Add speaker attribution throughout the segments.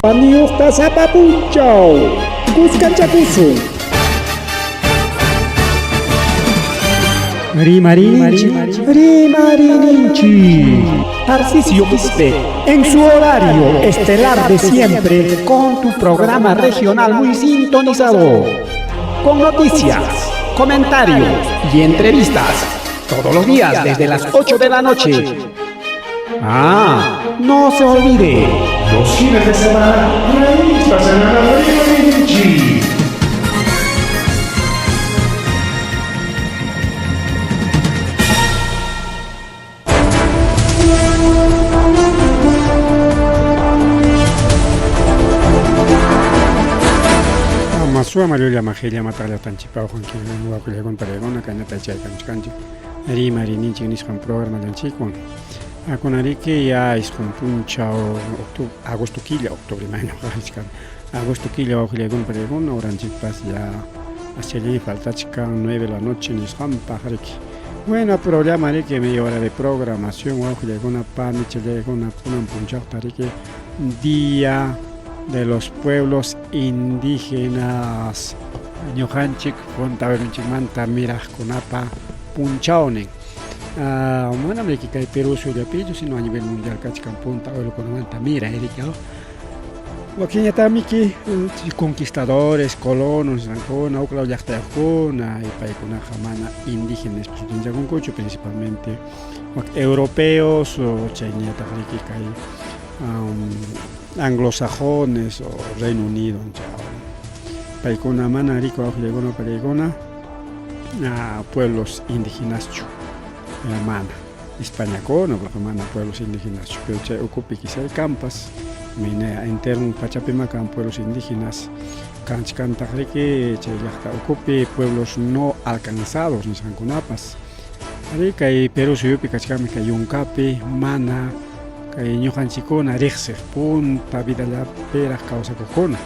Speaker 1: Paniyuqta sapa punchaw kuskanchakusun. Rimarininchik, rimarininchik. Tarcisio Quispe, en su horario estelar de siempre, con tu programa regional muy sintonizado. Con noticias, comentarios y entrevistas. Todos los días desde las 8 de la noche. Ah, no se olvide.
Speaker 2: Los fines de semana, revistas en la Rimarininchik.
Speaker 3: Masua marulla majilla mataqllatanchikpa uqanchik wakullakuna pallaykuna kaynata chaykamuchkanchik rimarininchik nisqan programallanchikwan akunariki ya isqun punchaw octubre agosto killa octubre mayna qarichkan agosto killa wakullaykuna pallaykuna horanchikpas ya aschallaña faltachkan 9 de la noche nisqanpaq riki. Bueno, programa riki media hora de programación wawqillaykuna panichallaykuna kunan punchawta riki día de los pueblos indígenas ñuqanchik punta abuelonchikmanta miraqkunapa punchawnin. Uh, manam riki kay Perú suyullapichu sino a nivel mundial kachkan punta abuelokunamanta miray riki. Wakinñataqmiki conquistadores, colonos nisqankuna, huk law llaqtayuqkuna y paykunaqa mana indígena nispa sutinchakunkuchu, principalmente europeos o chayñataq riki kay anglosajones o Reino Unido paykuna mana riki wawqillaykuna pallaykuna pueblos indígenaschu mana. Españakuna porque mana pueblos indígenas pero chay ukupi quizá kampas minea entero pachapima kan pueblos indígenas kanchkantaq riki chay llaqta ukupi pueblos no alcanzados nisqankunapas ari kay Perú suyupi kachkanmi kay yunkapi mana kay ñuqanchikkuna riqsiq punta vidallapiraq kawsakuqkuna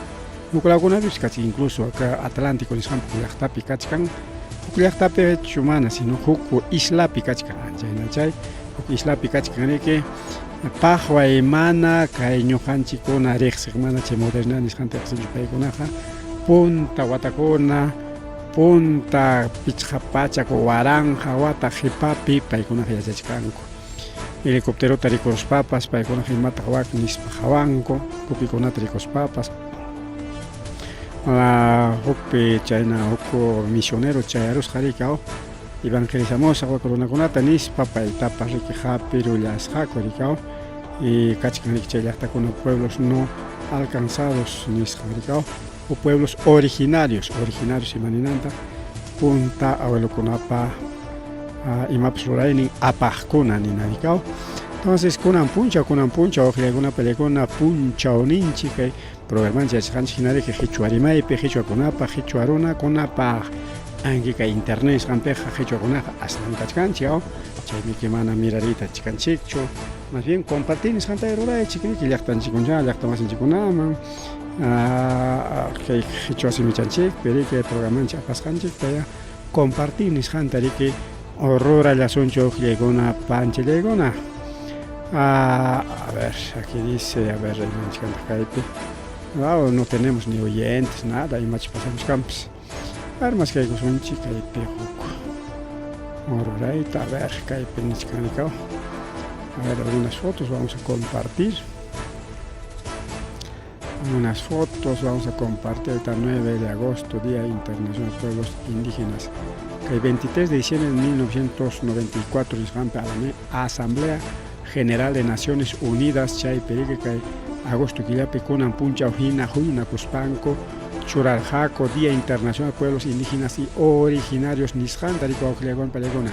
Speaker 3: huk lawkunapis kachkan incluso acá Atlántico nisqanpa llaqtapi kachkan huk llaqtapichu mana sino huk islapi kachkan chayna chay huk islapi kachkan riki paqway mana kay ñuqanchikkuna riqsiq mana chay modernidad nisqanta riqsinchu paykunaqa punta watakuna punta 500 waranqa wata qhipapi paykunaqa yachachkanku helicópterota rikuruspapas paykunaqa imataq wak nispa qhawanku pukikunata rikuspapas hukpi chayna huk misionero chayarusqa riki evangelizamusaq wak runakunata nispa paytapas riki hapirullasqaku riki y kachkan riki chay llaqtakuna pueblos no alcanzados nisqan riki o pueblos originarios originarios ima ninantaq punta abuelokunapa imapas ruraynin apaqkuna nina riki entonces kunan punchaw kunan punchaw wawqillaykuna pallaykuna punchawninchik kay programanchik yachasqanchik hina riki qhichwa rimaypi qhichwakunapaq qhichwa runakunapaq anki kay internet nisqanpiqa qhichwakunaqa aswan kachkanchik aw chaymiki mana mirariyta atichkanchikchu más bien compartir nisqanta ruraychik riki llaqtanchikkuncha llaqta masinchikkunaman kay qhichwa simichanchikpi riki programanchik apasqanchikta ya compartir nisqanta riki rurallasunchu wawqillaykuna panchillaykuna. A ver, aquí dice, a ver, imanchikantaq kaypi. Wow, no tenemos ni oyentes, nada, imachus pasamuchkanpas. A ver, maskaykusunchik kaypi huk rurayta, a ver, kaypi nichkan rikaw. A ver, algunas fotos vamos a compartir. Unas fotos vamos a compartir el 9 de agosto, Día Internacional de Pueblos Indígenas. El 23 de diciembre de 1994, Asamblea General de Naciones Unidas, chay perique kay agosto killapi kunan punchaw hina huñunakuspanku churarqaku Día Internacional de Pueblos Indígenas y Originarios nisqanta riku wawqillaykuna pallaykuna.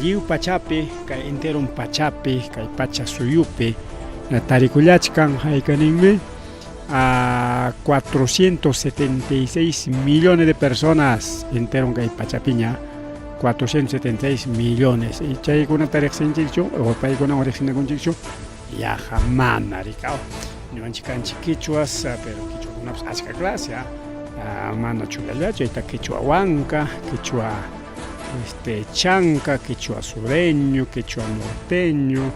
Speaker 3: Lliw pachapi, kay enteron pachapi, kay pacha suyupi tarikullachkan haykaninmi a 476 millones de personas enteron kay pachapiña 476 millones y chaykunata riqsinchikchu o paykunawan riqsinakunchikchu yaqa mana rikaw ñuqanchik kanchik quichuas pero quichuakunapas achka clase mana chullallachu chayta quichua wanka quichua este chanka quichua sureño quichua norteño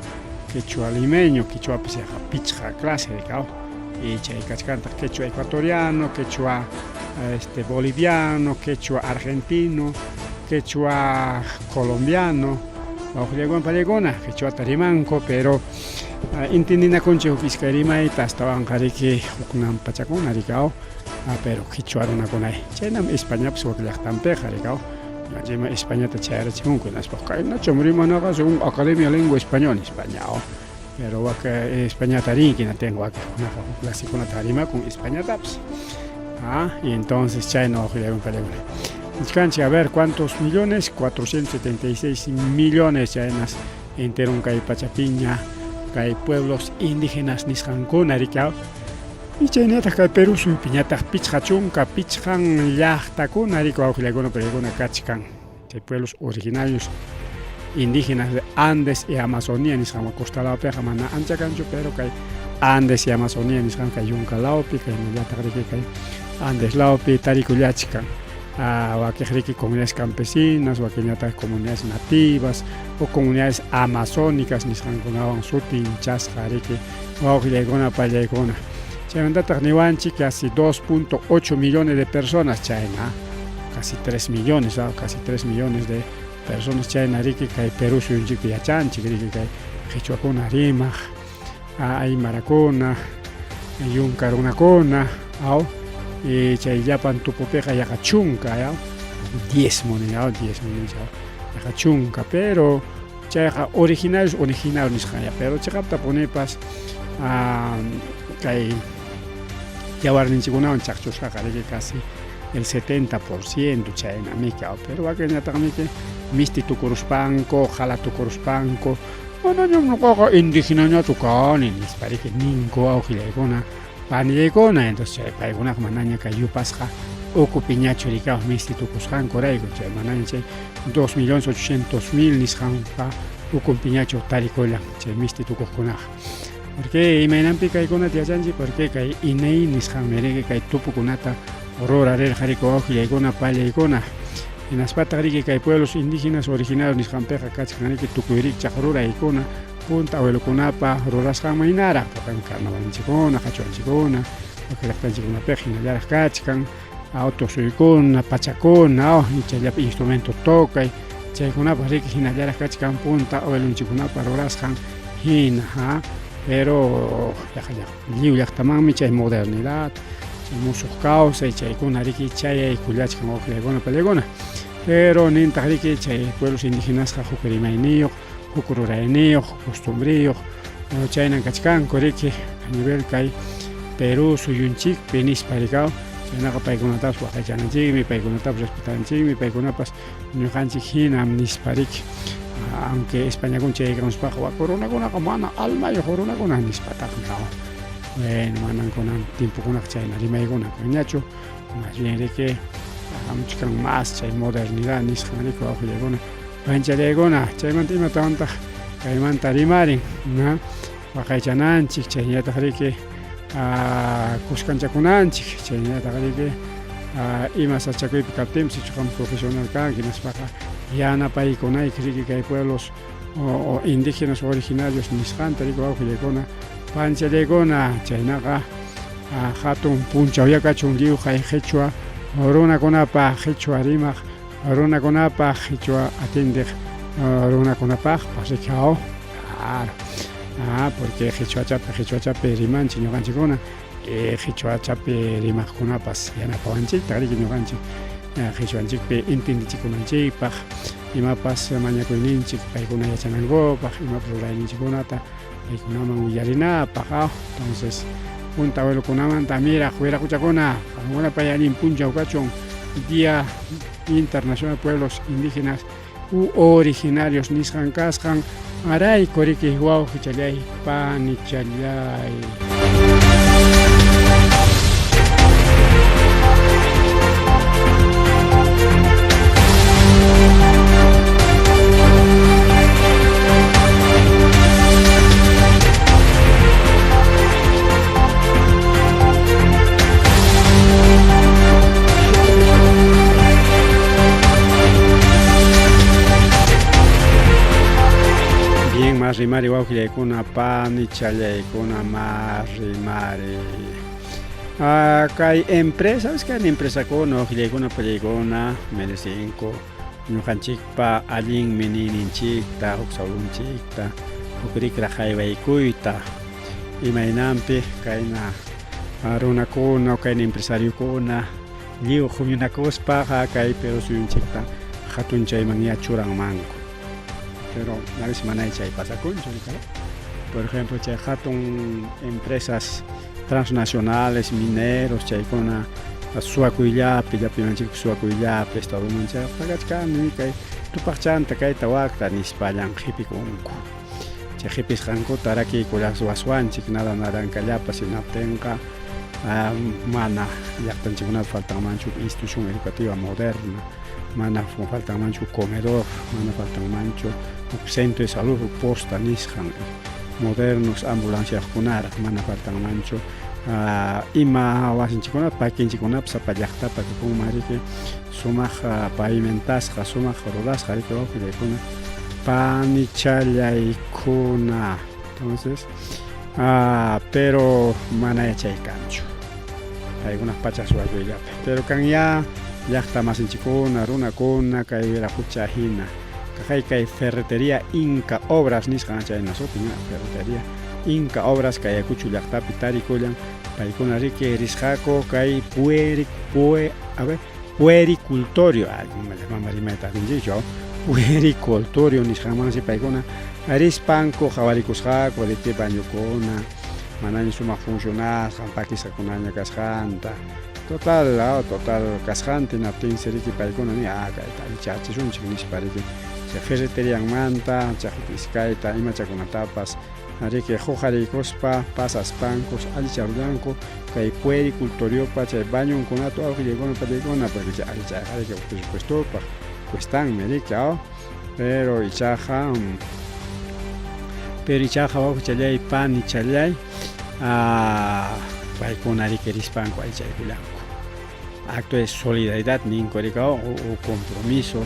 Speaker 3: quichua limeño quichuapas yaqa pichqa clase rikaw. Y chay kachkantaq quechua ecuatoriano, quechua este boliviano, quechua argentino, quechua colombiano, wawqillaykuna paniykuna quechuata rimanku, pero intindinakunchik huk iskay rimayta astawanqa riki huknan pachakuna riki aw, pero quechua runakunay. Chaynam Españapas wak llaqtanpiqa riki aw, ñuqanchikman Españata chayarachimunku hinaspa kaynachum rimanaqa según Academia Lengua Española nispa ña aw. Pero wak Españata rinki hinaptinqa wakiqkunaqa huk clasekunata rimakun Españatapas. Ah, y entonces chayna wawqillaykuna paniykuna. Nichkanchik a ver cuántos millones, 476 millones chaynas enteron kay pachapiña kay pueblos indígenas nisqankuna riki aw. Y chaynataq kay Perú suyupiñataq 55 llaqtakuna riki wawqillaykuna paniykuna kachkan. Chay pueblos originarios indígenas de Andes y Amazonía nisqanwan costa lawpiqa mana ancha kanchu, pero kay Andes y Amazonía nisqan kay yunka lawpi, kaynallataq riki kay Andes lawpi tarikullachkan. Wakiq riki comunidades campesinas, wakinñataq comunidades nativas o comunidades amazónicas nisqankunawan sutinchasqa riki wawqillaykuna pallaykuna. Chaymantataq niwanchik casi 2.8 millones de personas chayna, casi 3 millones, casi 3 millones de personas chayna riki kay Perú suyunchikpi yachanchik riki kay qhichwakuna rimaq, aymarakuna, yunka runakuna, aw, y chay llapan tupupiqa yaqa chunka, aw, diezmo nin, aw, diezmo nin, yaqa chunka, pero chayqa originarios originarios nisqanya, pero chiqapta punipas kay yawarninchikkunawan chaqchusqaqa riki casi el 70% chaynamiki, aw, pero wakinñataqmiki misti tukuruspanku, qhala tukuruspanku, manañam ñuqaqa indígenañachu kani nispa riki ninku awqillaykuna panillaykuna, entonces chay paykunaqa manaña kay yupasqa ukupiñachu riki aw misti tukusqankurayku, chay manaña chay 2.800.000 nisqanpa ukunpiñachu tarikullan chay misti tukuqkunaqa. Porque imaynanpi kaykunata yachanchik, porque kay INEI nisqanmi riki kay tupukunata rurarirqa riki wawqillaykuna pallaykuna. Hinaspataq riki kay pueblos indígenas originarios nisqanpiqa kachkan riki tukuy rikchaq ruraykuna punta abuelokunapa rurasqanman hinaraq, por ejemplo carnavalninchikkuna, qachwanchikkuna, wak llaqtanchikkunapiqa hinallaraq kachkan, aw tusuykuna, pachakuna, aw chayllapi instrumento tocay, chaykunapas riki hinallaraq kachkan punta abuelonchikkunapa rurasqan hina, ha, pero yaqa lliw llaqtamanmi chay modernidad, chay musuq kawsay chaykuna riki chayaykullachkan wawqillaykuna pallaykuna, pero nintaq riki chay pueblos indígenasqa huk rimayniyuq, huk rurayniyuq, huk costumbriyuq, chaynan kachkanku riki a nivel kay Perú suyunchikpi nispa riki, aw, chaynaqa paykunatapas waqaychananchikmi, paykunatapas respetananchikmi, paykunapas ñuqanchik hinam nispa riki, aunque Españakuna chayaykamuspaqa wak runakunaqa mana almayuq runakuna nispataqmi, aw, bueno manan kunan tiempokunaqa chayna rimaykuna kanñachu, más bien riki hamuchkan más chay modernidad nisqan riki wawqillaykuna panchallaykuna, chaymanta imatawantaq kaymanta rimarin, na waqaychananchik, chaynallataq riki kuskanchakunanchik, chaynallataq riki ima sachakuypi kaptinpas sichu qam profesional kanki hinaspaqa yanapaykunayki riki kay pueblos o indígenas originarios nisqanta riki wawqillaykuna panchallaykuna, chaynaqa hatun punchawya kachun lliw kay qhichwa runakunapaq, qhichwa rimaq runakunapaq, qhichwa atindiq runakunapaqpas riki, aw, claro, porque qhichwachapi qhichwachapi rimanchik ñuqanchikkuna, qhichwachapi rimaqkunapas yanapawanchiktaq riki ñuqanchik qhichwanchikpi entendichikunanchikpaq, imapas mañakuyninchik paykuna yachanankupaq, imapas rurayninchikkunata paykunaman willarinapaq, aw, entonces punta abuelokunamanta miraq wiraquchakuna, qamkunapay allin punchaw kachun Día Internacional de Pueblos Indígenas u Originarios nisqan kasqan arayku riki wawqichallay panichallay. Bien, más rimarin. Mari wawqillaykuna, panichallaykuna, mari, mari. Ah, kay empresa, kay empresakuna, wawqillaykuna, pallaykuna, merecinku ñuqanchikpa allinmi niyninchikta, huk saulunchikta, huk rikra haywaykuyta, imaynanpi kayna runakuna, kayna empresariokuna, lliw huñunakuspa kay Perú suyunchikta hatunchayman churanmanku. Pero a veces mana chay pasakunchu. Por ejemplo, chay hatun empresas transnacionales, mineros, chaykuna suwakuyllapi, llapimanchikpi suwakuyllapi, estadoman chay pagachkani kay tupaqchanta kayta wakta nispallan qhipikunku. Chay qhipisqankuta rakiykulas waswanchik nada narankallapas hinaptinqa mana llaqtanchikkunapi faltanmanchu institución educativa moderna, mana faltanmanchu comedor, mana faltanmanchu huk centro de salud, huk posta nisqan modernos ambulanciakunaraq, mana faltanmanchu ima wasinchikkunapi pakinchikkunapi sapa llaqtapa kakunman riki sumaq pavimentasqa, sumaq rurasqa riki wawqillaykuna, panichallaykuna. Entonces, pero mana yachay kanchu paykunaq pacha suwakuyllapi. Pero kan ya llaqta masinchikuna, runakuna, kay wiraqucha hina kaqay kay ferretería Inca Obras nisqan chayna sutin, ferretería Inca Obras kay Ayacucho llaqtapi tarikullan. Paykuna riki risqaku kay puericultorio, ay, mama rimayta atinchikchu, puericultorio nisqanmansi paykuna rispanku qhawarikusqaku riki bañukuna manaña sumaq funcionasqan, pakisqakunaña kasqanta. Total, total kasqanta hinaptinsi riki paykuna ni kayta allichachisunchik nispa riki chay ferreterianmanta chay huk iskayta imachakunatapas riki huqariykuspa pasaspankus allicharullanku kay puericultoriopa chay bañunkunata wawqillaykuna pallaykuna, porque chay allichayqa riki presupuestopaq cuestanmi riki, pero ichaqa wawqichallay panichallay paykuna riki rispanku allichaykullanku. Acto de solidaridad ninku riki, o compromiso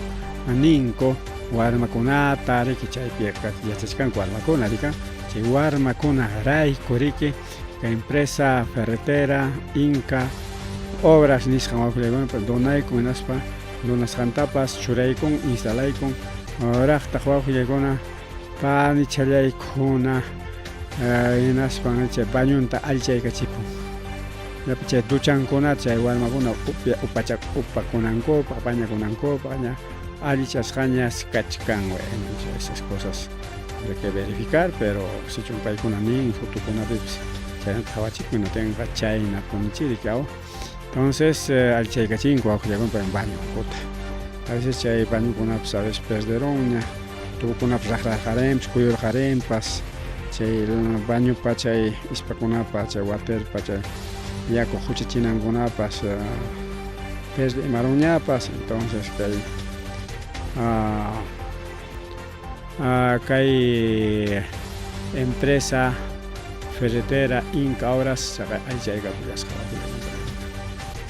Speaker 3: ninku warmakunata riki chaypi yachachkanku warmakuna riki, chay warmakuna rayku riki kay empresa ferretera Inca Obras nisqan wawqillaykuna donaykun hinaspa donasqantapas churaykun, instalaykun raqtaq wawqillaykuna panichallaykuna, hinaspa chay bañunta allichaykachipun. Llapi chay duchankunata chay warmakuna upakunankupaq, bañakunankupaq ña allichasqañas kachkan. Bueno, esas cosas hay que verificar, pero sichum paykuna nin fotokunapipis chaynata qhawachikun hinaptinqa chayna punichiri. Entonces allichaykachinku wawqillaykuna bañunkuta. A veces chay bañukunapas a veces perderunña, tubukunapas raqrarqarinpas, kuyurqarinpas, chay bañupa chay ispakunapa chay waterpa chay yaku huchachinankunapas pierde imarunñapas. Entonces kay kay empresa ferretera Inca Obras allichaykapullasqa,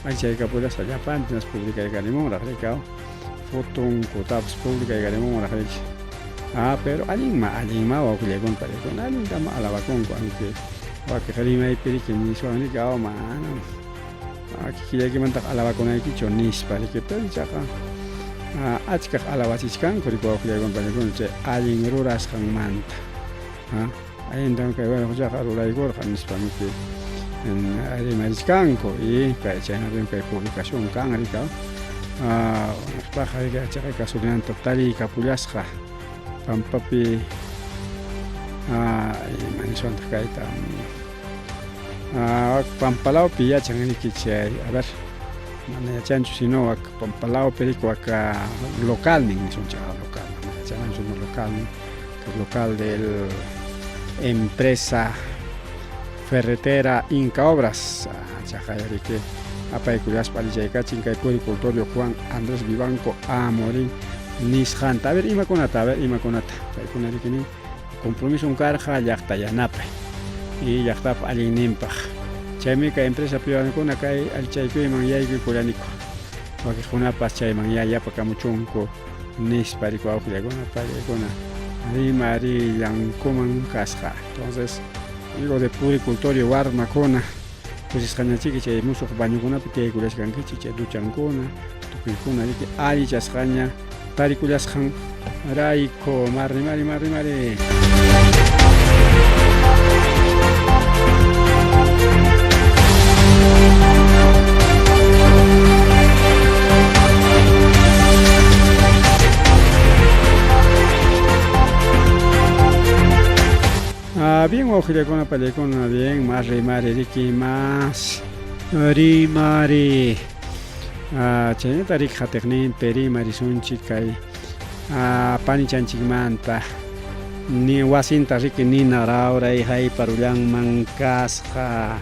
Speaker 3: allichaykapullasqa llapantinas publicaykarimunraq riki, fotonkutapas publicaykarimunraq riki. Pero allinma, allinma wawqillaykuna pallaykuna, allintama alabakunku, aunque wakiq rimaypi riki niswan riki, manam kikillaykimantaqa alabakunaykichu nispa riki, pero ichaqa achkaq alabachichkanku riki wawqillaykuna pallaykuna chay allin rurasqanmanta. Allintam kay wiraquchaqa ruraykurqa nispa miki rimarichkanku y kay chaynapim kay publicación kan riki. Nispaqa riki chaqay casualidadta tariykapullasqa pampapi, ima niswantaq kayta, pampalawpi yachan riki chay, a ver, mana yachanchu sino wak pampalawpi riki wak localnin nisunchik, local mana yachananchu localnin, local del empresa ferretera Inca Obras, chaqay riki apaykullaspa allichaykachin kay puericultorio Juan Andrés Vivanco Amorín nisqanta. A ver imakunata, a ver imakunata paykuna riki nin compromiso karqa llaqta yanapay y llaqtapa allinninpaq, chaymi kay empresa privadakuna kay allichaykuyman yaykuykullaniku, wakiqkunapas chayman yapakamuchunku nispa riki wawqillaykuna pallaykuna. Rimarillankuman kasqa. Entonces, digo de puricultorio warmakuna kusisqañachiki chay musuq bañokunapi tiyaykullachkankichik chay duchankuna tukuykuna riki allichasqaña tarikullasqan rayku marri mari marri mari. Ah, bien, wawqillakuna, pallaykuna, bien, más rimari, riki, más rimari. Ah, chaynata riki qatiqninpi rimarisunchik kay ah, panichanchikmanta. Ni wasinta riki nina rawray hayparullanman kasqa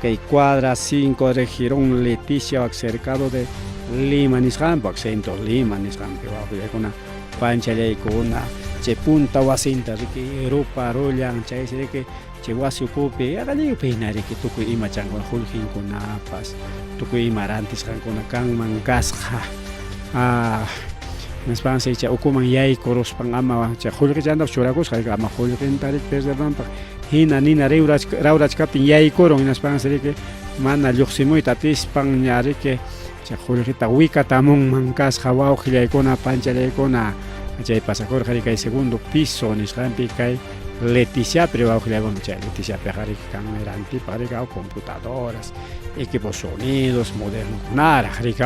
Speaker 3: kay cuadra 5 de Jirón Leticia wak cercado de Lima nisqanpi wak centro Lima nisqanpi wawqillaykuna panchallaykuna chay punta wasinta riki ruparullan chaysi riki chay wasi ukupi yaqallaypi hina riki tukuy ima chankuna qullqinkunapas tukuy ima rantisqankuna kanman kasqa ah, nispansi chay ukuman yaykuruspan ama chay qullqichantapas churakusqa riki ama qullqinta riki perderunanpaq hina nina rawrachkaptin yaykurun hinaspansi riki mana lluqsimuyta atispan ña riki chay qullqita wikatamunman kasqa wawqillaykuna panchallaykuna chay pasakurqa riki kay segundo piso nisqanpi kay Leticiapi wawqillaykuna chay Leticiapiqa riki kanmi rantipaq riki computadoras equipos sonidos modernokunaraq riki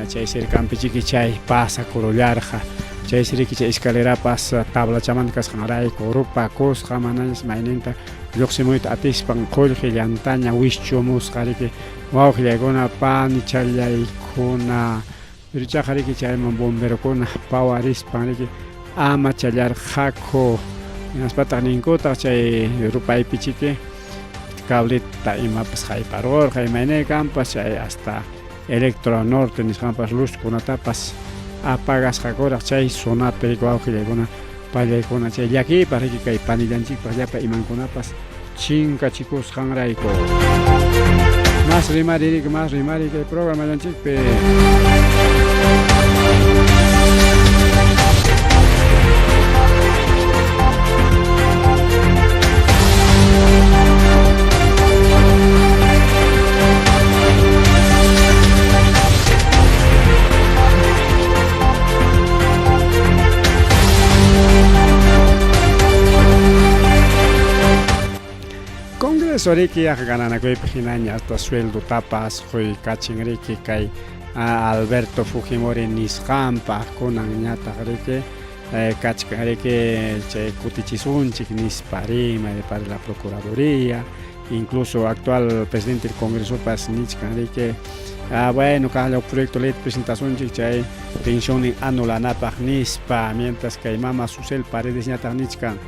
Speaker 3: chay cercanpi chiki chay pasakurullarqa chaysi riki chay escalerapas tablachamanta kasqanrayku rupakusqa manañas mayninta lluqsimuyta atispan qullqi llantaña wischumusqa riki wawqillaykuna panichallaykuna pero ichaqa riki chayman bomberokuna pawarispan riki amachallarqaku hinaspataq ninkutaq chay rupaypi chiki cableta imapas hayparurqa imayna kanpas chay hasta electro norte nisqanpas luzkunatapas apagasqakuraq chay zonapi riki wawqillaykuna pallaykuna chay llakiypaq riki kay panillanchikpaq llapa imankunapas chinkachikusqanrayku. Más rimari riki, más rimari kay programallanchikpi. Congreso riki yaqa gananakuypaq hinaña hasta sueldotapas quykachin riki kay Alberto Fujimori nisqanpaq kunan ñataq riki kachkan riki chay kutichisunchik nispa rimay para la Procuraduría incluso actual presidente del Congresopas nichkan riki ah, bueno kaqlla huk proyecto ley presentasunchik chay pensionnin anulanapaq nispa mientras kay mama Susel Paredes ñataq nichkan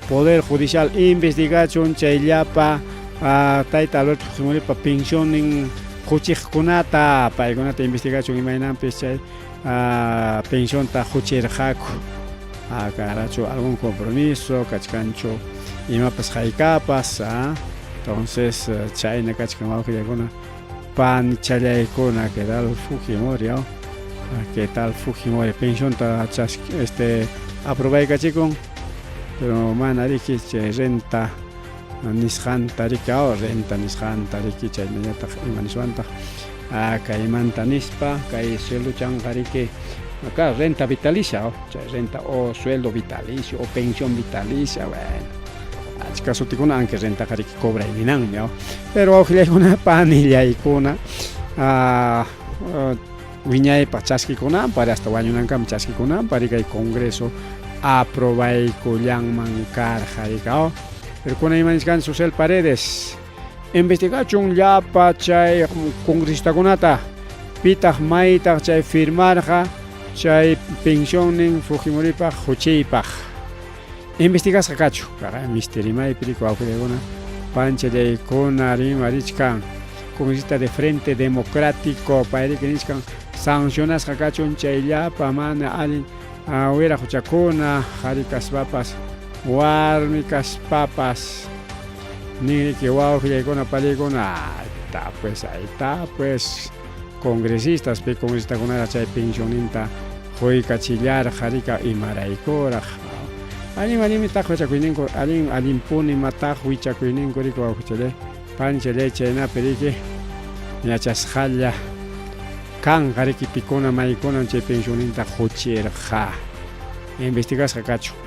Speaker 3: Poder Judicial investigachun chay llapa tayta Alberto Fujimoripa pensionnin quchiqkunata paykunata investigachun imaynanpis chay pensionta quchirqaku karachu algún compromiso kachkanchu imapas haykapas entonces chayna kachkan wawqillaykuna panichallaykuna qué tal Fujimori qué tal Fujimori pensionta este aprobaykachikun pero mana riki chay renta nisqanta riki renta nisqanta riki chaynallataq ima niswantaq kaymanta nispa kay suelduchanqa riki acá renta vitalicia chay renta o sueldo vitalicio o pensión vitalicia bueno achka sutikuna aunque rentaqa riki cobray ninanmi pero wawqillaykuna panillaykuna wiñaypaq chaskikunanpaq hasta wañunankama chaskikunanpaq riki kay Congreso aprobaykullanman karqa riki pero kunan ima nichkanchik Susel Paredes investigachun llapa chay congresistakunata pitaq maytaq chay firmarqa chay pensionnin Fujimoripaq huchiypaq investigasqa kachu kaqay misti rimaypi riki wawqillaykuna panchallaykuna rimarichkan congresista de Frente Democrático pay riki nichkan sancionasqa kachun chay llapa mana allin wira huchakuna qhari kaspapas warmi kaspapas nin riki wawqillaykuna pallaykuna ahí pues ahí está pues congresistas pi congresistakunaraq chay pensionninta quykachillarqa rika imaraykuraq Allin allinmi taqwichakuyninku, allin allinpuni ma taqwichakuyninku riki wawqichallay, panchallay chaynapi riki yachasqalla kanqa riki pikuna maykunam chay pensionninta quchirqa. Investigasqa kachun.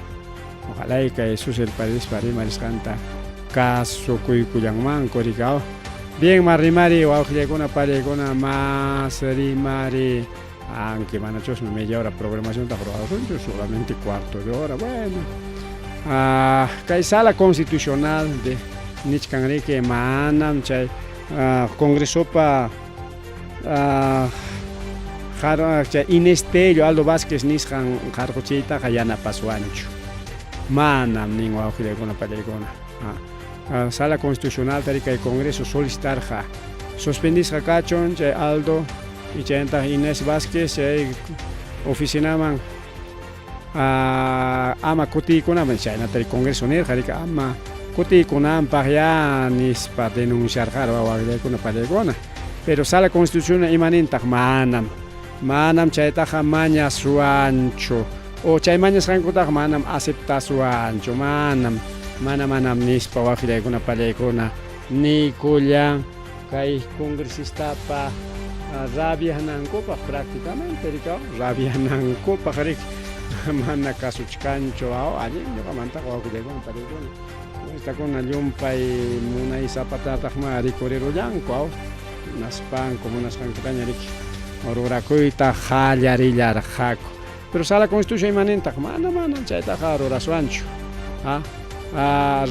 Speaker 3: Ojalá kay Susel Paredespa rimarisqanta kasukuykullanmanku riki aw. Bien, ma rimari wawqillaykuna pariykuna mas rimari. Aunque manachusmi media hora programacionta ruwasunchu, solamente cuarto de hora. Bueno, kay sala constitucional de nichkan riki manam chay congresopa chay Inés Tello, Aldo Vásquez nisqan qarquchiytaqa yanapaswanchu. Manam nin wawqillaykuna pallaykuna. Sala constitucional tari kay congreso solicitarqa suspendisqa kachun chay Aldo y chayantaq Inés Vásquez chay oficinaman ama kutiykunaman chaynata congreso nirqa riki ama kutiykunanpaq ya nispa denunciarqa wawallaykuna pallaykuna pero sala constitucional imanintaq manam manam chaytaqa mañaswanchu o chay mañasqankutaqa manam aceptaswanchu manam mana manam nispa waqillaykuna pallaykuna niykullan kay congresistapa rabianankupaq prácticamente rikaw rabianankupaq riki mana kasuchkanchu aw allin ñuqamantaqa wawqillaykuna pallaykuna congresistakuna llumpay munaysapatataqma rikurirullanku aw munaspanku munasqankutaña riki rurakuyta qallarillarqaku pero sala constitución imanintaq mana mana chaytaqa ruraswanchu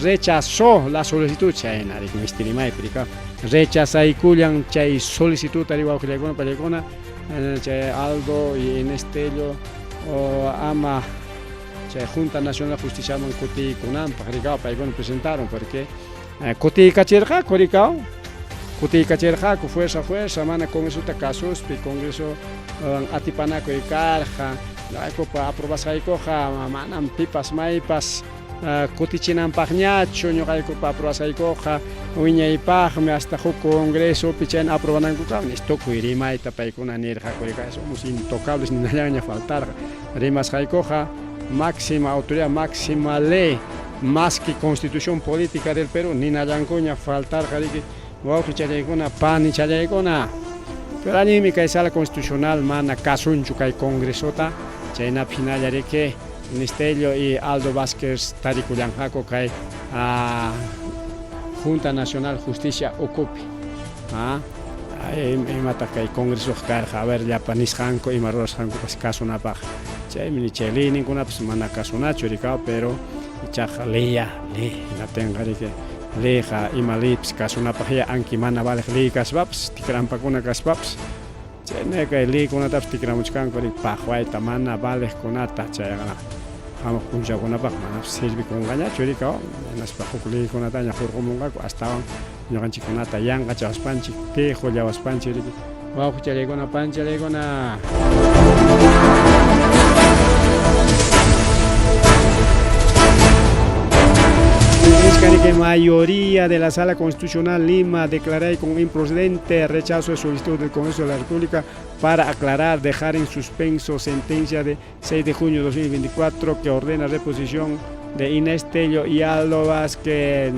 Speaker 3: rechazó la solicitud chayna riki misti rimaypi rika rechazaykullan chay solicitud ari wawqillaykuna pallaykuna chay Aldo y Inés Tello ama chay Junta Nacional de Justiciaman kutiykunanpaq rikaw paykuna presentaron porque kutiykachirqaku rikaw kutiykachirqaku fuerza fuerza mana congresota kasuspi congreso atipanakuy karqa ñuqaykupa aprobasqaykuqa manam pipas maypas kutichinanpaqñachu ñuqaykupa aprobasqaykuqa wiñaypaqmi hasta huk congresopi chayna aprobanankukama nispa tukuy rimayta paykuna nirqaku rika somos intocables ninallanña faltarqa rimasqaykuqa máxima autoridad máxima ley más que constitución política del Perú ninallankuña faltarqa riki wawqi challaykuna pani challaykuna pero allinmi kay sala constitucional mana kasunchu kay congresota chaynapi hinalla riki Inés Tello y Aldo Vásquez tarikullanqaku kay Junta Nacional Justicia ukupi imataq kay congresoqa karqa a ver llapa nisqanku ima rurasqankupas kasunapaq chaymi chay leyninkunapas mana kasunachu rikaw pero ichaqa leyya ley hinaptinqa riki leyqa ima leypas kasunapaqya anki mana valeq ley kaspapas tikrampakuna kaspapas chayna kay leykunatapas tikramuchkanku riki paqwayta mana valeqkunata chayqa hamuq punchawkunapaq manapas servikunqañachu rikaw hinaspa huk leykunataña hurqumunqaku astawan ñuqanchikkunata yanqachawaspanchik tequllawaspanchik riki wawqichalaykuna panchalaykuna. Que mayoría de la Sala Constitucional Lima declaró con improcedente rechazo de solicitud del Congreso de la República para aclarar, dejar en suspenso sentencia de 6 de junio de 2024 que ordena reposición de Inés Tello y Aldo Vásquez.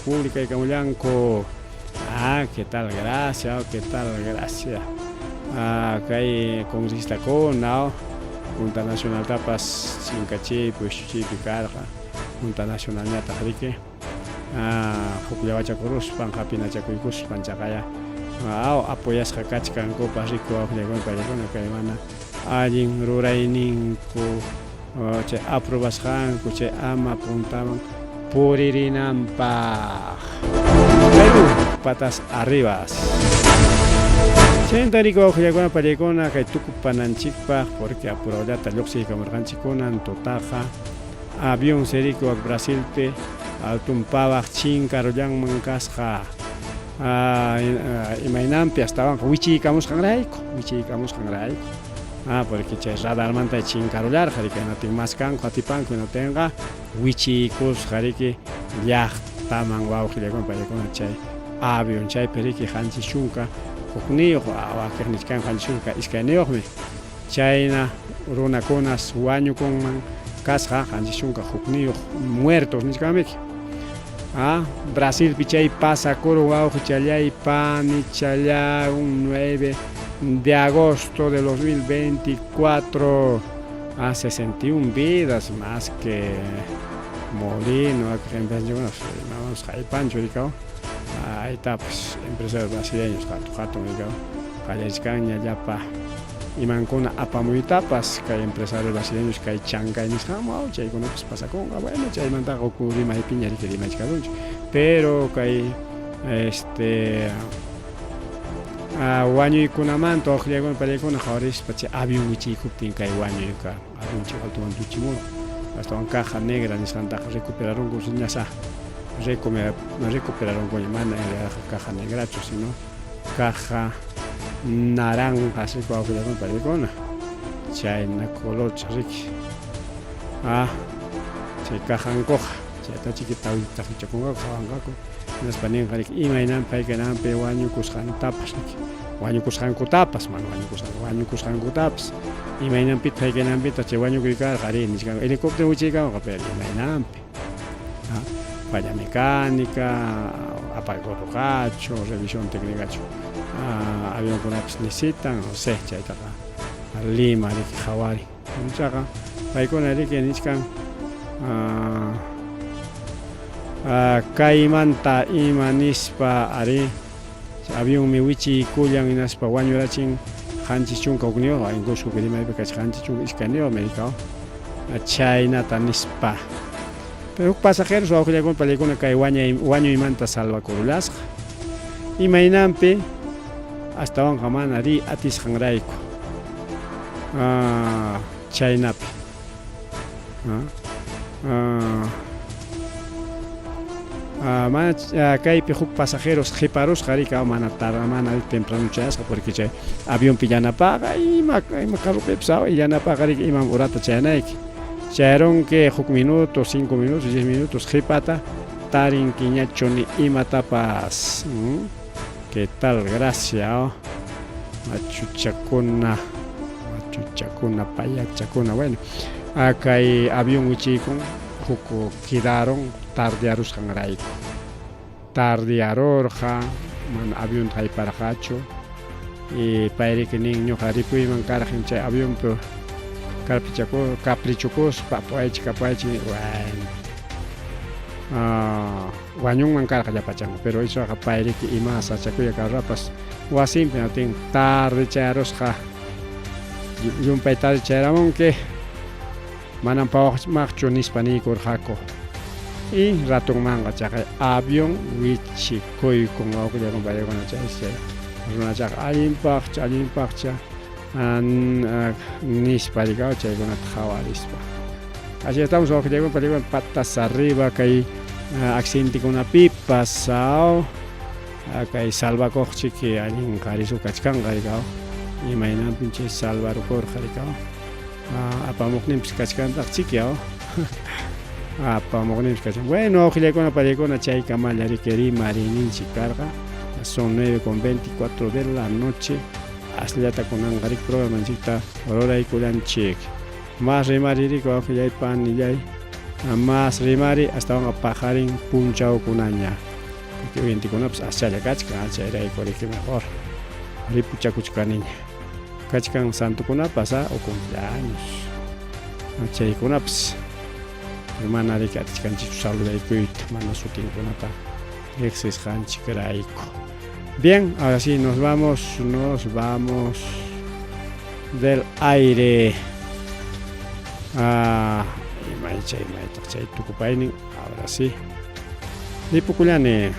Speaker 3: Pública y Camullanco. Ah, qué tal, gracias, qué tal, gracias. Ah, kay congresista kuna, Junta Nacional tapas chinkachipi, wischuchipi karqa, Junta Nacional ñataq riki. Hukllawachakuruspan, hapinachakuykuspan chaqaya apoyasqa kachkankupas riki wawqillaykuna paykuna kay mana allin rurayninku chay aprobasqanku chay ama puntaman puririnanpaq. Perú, patas arribas. Chayta riki wawqillaykuna pallaykuna kay tukupananchikpaq porque apurawllata lluqsiykamurqanchikkunan tutaqa avión seriki wak Brasilpi altun pawaq chinkarullanman kasqa imaynanpi astawanqa wichiykamusqanrayku wichiykamusqanrayku porque chay radarmanta chinkarullarqa riki hinaptin maskanku atipanku hinaptinqa wichiykusqa riki llaqtaman wawqillaykuna paykuna chay avión chaypi riki 71 wakiq nichkanku 72 chayna runakunas wañukunman kasqa 71 muertos nichkanmiki. Ah, Brasilpi chay pasakurun wawqichalláy panichalláy un 9 de agosto de 2024 a 61 vidas más que Molino, vamos haypanchu rikaw ahí está, pues empresarios brasileños hatu hatun rikaw qallarichkanña llapa imankuna apamuytapas kay empresarios brasileños kay chankay nisqanman chaykunapas pasakunqa. Bueno, chaymantaqa huk rimaypiña riki rimachkarunchik, pero kay este wañuykunamanta waqllaykuna pallaykuna qhawarispa chay avión wichiykuptin kay wañuyqa avión chay altoman tuchimurqa astawan caja negra nisqantaqa recuperarunku ñasa recuperarunkuña mana en realidad caja negrachu sino caja naranja riki wawqillakuna pallaykuna chayna colorcha riki chay cajankuqa chaytachiki taqwichakunqaku qhawanqaku hinaspa ninqa riki imaynanpi haykananpi wañukusqantapas riki wañukusqankutapas mana wañukusqanku wañukusqankutapas imaynanpitaq haykananpitaq chay wañukuy karqa ari nichkanku helicóptero wichiykanqa pero imaynanpi falla mecánica apakurqachu revisión técnicachu avionkunapas necesitan no sé chaytaqa Lima riki qhawarin ichaqa paykuna riki nichkan kaymanta ima nispa ari avionmi wichiykullan hinaspa wañurachin 71 incluso rimaypi kachkan 72 rikaw chaynata nispa pero huk pasajeros wawqillakuna pallaykuna kay wañuymanta salvakurullasqa imaynanpi astawanqa mana riy atisqanrayku chaynapi mana kaypi huk pasajeros qhiparusqa rika mana tarda mana temprano chayasqa porque chay avionpi yanapaqa ima ima carropipas yanapaqa riki imam horata chayanayki chayarunki huk minuto 5 minutos 10 minutos qhipata tarinkiñachu ni imatapas. ¿Qué tal? Gracias. Machuchakuna, machuchakuna, payachakuna. Bueno, kay avión wichiykun huk quedaron tardearusqanrayku. Tardearurqa, mana avión hayparqachu. Y payriki nin ñuqa ripuyman karqan chay avionpi caprichukuspa apuaychik apuaychik bueno. Wañunman karqa llapachanku pero ichaqa payriki ima sachakuya karrapas wasinpi natin tarde chayarusqa llumpay tarde chayaramunki manam pawaqmaqchu nispa niykurqaku y ratunmanqa chaqay avión wichikuykun wawqillakuna paykuna chay chay runachaqa allinpaqcha allinpaqcha nispa rikaw chaykunata qhawarispa. Así estamos wawqillakuna paykuna patas arriba kay accidentekunapipas kay salvakuqchiki allin qarisu kachkanqa rikaw imaynanpim chay salvarukurqa rikaw apamuqninpis kachkantaq chiki apamuqninpis kachkan. Bueno, wawqillakuna pallaykuna chaykamalla riki rimariyninchik karqa. Son 9:24 de la noche. Asllata kunanqa riki programanchikta ruraykullanchik. Mas rimari riki wawqillay panillay mas rimari astawanqa paqarin punchawkunaña porque oyentekunapas aschalla kachkan chayrayku riki mejor ripuchakuchkaniña kachkan santokunapas o cumpleaños chaykunapas mana riki atichkanchikchu saludaykuyta mana sutinkunata riqsisqanchikrayku. Bien, ahora sí nos vamos del aire. Imay chay maytaq chay tukupaynin, ahora sí. Ripukullani.